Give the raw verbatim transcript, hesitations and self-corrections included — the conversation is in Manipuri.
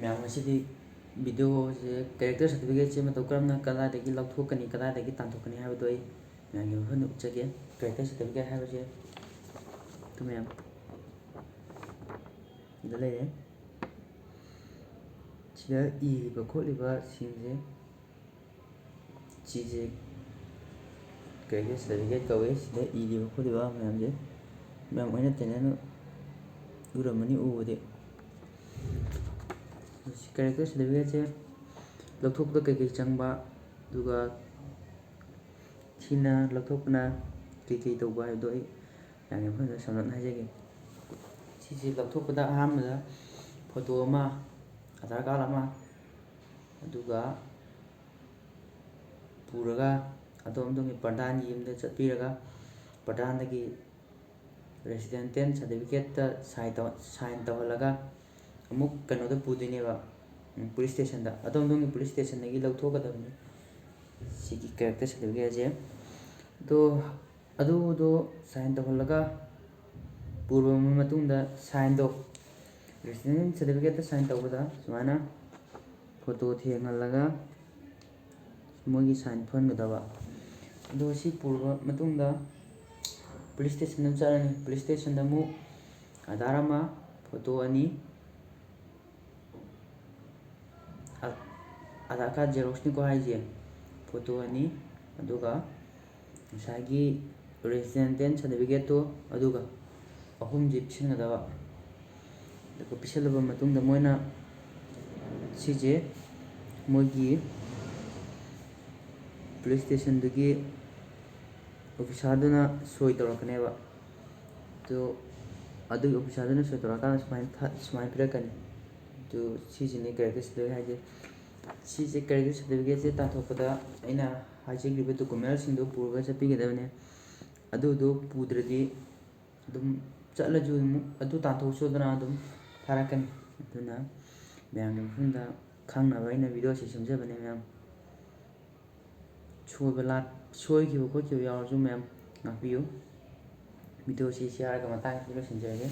ꯃꯌꯥꯝ, ꯉꯁꯤꯗꯤ videoꯁꯦ character certificateꯁꯦ ꯃꯇꯧ ꯀꯔꯝꯅ ꯀꯗꯥꯏꯗꯒꯤ ꯂꯧꯊꯣꯛꯀꯅꯤ, ꯀꯗꯥꯏꯗꯒꯤ ꯇꯥꯟꯊꯣꯛꯀꯅꯤ ꯍꯥꯏꯕꯗꯣ ꯑꯩ ꯃꯌꯥꯝꯒꯤ ꯃꯐꯝꯗ ꯎꯠꯆꯒꯦ꯫ Character certificate ꯍꯥꯏꯕꯁꯦ ꯑꯗꯨ ꯃꯌꯥꯝ ꯁꯤꯗ ꯂꯩꯔꯦ꯫ ꯁꯤꯗ ꯏꯔꯤꯕ ꯈꯣꯠꯂꯤꯕꯁꯤꯡꯁꯦ ꯁꯤꯁꯦ character certificate ꯀꯧꯏ꯫ ꯁꯤꯗ ꯏꯔꯤꯕ ꯈꯣꯠꯂꯤꯕ ꯃꯌꯥꯝꯁꯦ ꯃꯌꯥꯝ ꯑꯣꯏꯅ ꯇꯦꯟꯅ ꯎꯔꯝꯃꯅꯤ ꯎꯕꯗꯤ꯫ ꯁꯤ character certificateꯁꯦ ꯂꯧꯊꯣꯛꯄꯗ ꯀꯩꯀꯩ ꯆꯪꯕ, ꯑꯗꯨꯒ ꯁꯤꯅ ꯂꯧꯊꯣꯛꯄꯅ ꯀꯩꯀꯩ ꯇꯧꯕ ꯍꯥꯏꯕꯗꯣ ꯑꯩ ꯃꯌꯥꯝꯒꯤ ꯃꯐꯝꯗ ꯁꯝꯂꯞꯅ ꯍꯥꯏꯖꯒꯦ꯫ ꯁꯤꯁꯦ ꯂꯧꯊꯣꯛꯄꯗ ꯑꯍꯥꯟꯕꯗ photo ꯑꯃ, Aadhaar card ꯑꯃ, ꯑꯗꯨꯒ ꯄꯨꯔꯒ ꯑꯗꯣꯝ ꯑꯗꯣꯝꯒꯤ ꯄ꯭ꯔꯙꯥꯟꯒꯤ ꯌꯨꯝꯗ ꯆꯠꯄꯤꯔꯒ ꯄ꯭ꯔꯙꯥꯟꯗꯒꯤ residential certificateꯇ sign ꯇꯧ-, sign ꯇꯧꯍꯜꯂꯒ ꯑꯃꯨꯛ ꯀꯩꯅꯣꯗ ꯄꯨꯗꯣꯏꯅꯦꯕ, ꯎꯝ, police stationꯗ꯫ ꯑꯗꯣꯝ ꯑꯗꯣꯝꯒꯤ police stationꯗꯒꯤ ꯂꯧꯊꯣꯛꯀꯗꯕꯅꯤ ꯁꯤꯒꯤ character certificateꯁꯦ꯫ ꯑꯗꯣ ꯑꯗꯨꯗꯣ sign ꯇꯧꯍꯜꯂꯒ ꯄꯨꯔꯕ ꯃꯇꯨꯡꯗ signꯗꯣ, residential certificateꯇ sign ꯇꯧꯕꯗ ꯁꯨꯃꯥꯏꯅ photo ꯊꯦꯡꯍꯜꯂꯒ ꯃꯣꯏꯒꯤ sign ꯐꯨꯍꯟꯒꯗꯕ꯫ ꯑꯗꯣ ꯁꯤ ꯄꯨꯔꯕ ꯃꯇꯨꯡꯗ police stationꯗ ꯑꯃꯨꯛ ꯆꯠꯂꯅꯤ꯫ Police stationꯗ ꯑꯃꯨꯛ Aadhaar ꯑꯃ, photo ꯑꯅꯤ, ꯑ-, Aadhaar card xeroxꯅꯤꯀꯣ ꯍꯥꯏꯁꯦ, photo ꯑꯅꯤ, ꯑꯗꯨꯒ ꯉꯁꯥꯏꯒꯤ residential certificateꯇꯣ ꯑꯗꯨꯒ ꯑꯍꯨꯝꯁꯦ ꯄꯤꯁꯤꯟꯒꯗꯕ꯫ ꯑꯗꯨꯒ ꯄꯤꯁꯜꯂꯕ ꯃꯇꯨꯡꯗ ꯃꯣꯏꯅ ꯁꯤꯁꯦ ꯃꯣꯏꯒꯤ police stationꯗꯨꯒꯤ officerꯗꯨꯅ ꯁꯣꯏ ꯇꯧꯔꯛꯀꯅꯦꯕ꯫ ꯑꯗꯨ, ꯑꯗꯨꯒꯤ officerꯗꯨꯅ ꯁꯣꯏ ꯇꯧꯔꯛꯑꯀꯥꯟꯗ ꯁꯨꯃꯥꯏꯅ ꯊ-, ꯁꯨꯃꯥꯏꯅ ꯄꯤꯔꯛꯀꯅꯤ꯫ ꯑꯗꯨ ꯁꯤꯁꯤꯅꯤ character certificate ꯍꯥꯏꯁꯦ꯫ ꯁꯤꯁꯦ character certificateꯁꯦ ꯇꯥꯟꯊꯣꯛꯄꯗ ꯑꯩꯅ ꯍꯥꯏꯖꯈ꯭ꯔꯤꯕ documentꯁꯤꯡꯗꯣ ꯄꯨꯔꯒ ꯆꯠꯄꯤꯒꯗꯕꯅꯦ꯫ ꯑꯗꯨꯗꯣ ꯄꯨꯗ꯭ꯔꯗꯤ ꯑꯗꯨꯝ ꯆꯠꯂꯁꯨ ꯑꯗꯨꯝ ꯑꯗꯨ ꯇꯥꯟꯊꯣꯛꯆꯣꯗꯅ ꯑꯗꯨꯝ ꯊꯥꯔꯛꯀꯅꯤ꯫ ꯑꯗꯨꯅ ꯃꯌꯥꯝꯒꯤ ꯃꯐꯝꯗ ꯈꯪꯅꯕ ꯑꯩꯅ videoꯁꯤ ꯁꯦꯝꯖꯕꯅꯦ ꯃꯌꯥꯝ꯫ ꯁꯣꯏꯕ ꯂꯥꯠ-, ꯁꯣꯏꯈꯤꯕ ꯈꯣꯠꯈꯤꯕ ꯌꯥꯎꯔꯁꯨ ꯃꯌꯥꯝ ꯉꯥꯛꯄꯤꯌꯨ꯫ Videoꯁꯤ ꯁꯤ ꯍꯥꯏꯔꯒ ꯃꯇꯥꯡꯁꯤꯗ ꯂꯣꯏꯁꯤꯟꯖꯔꯒꯦ꯫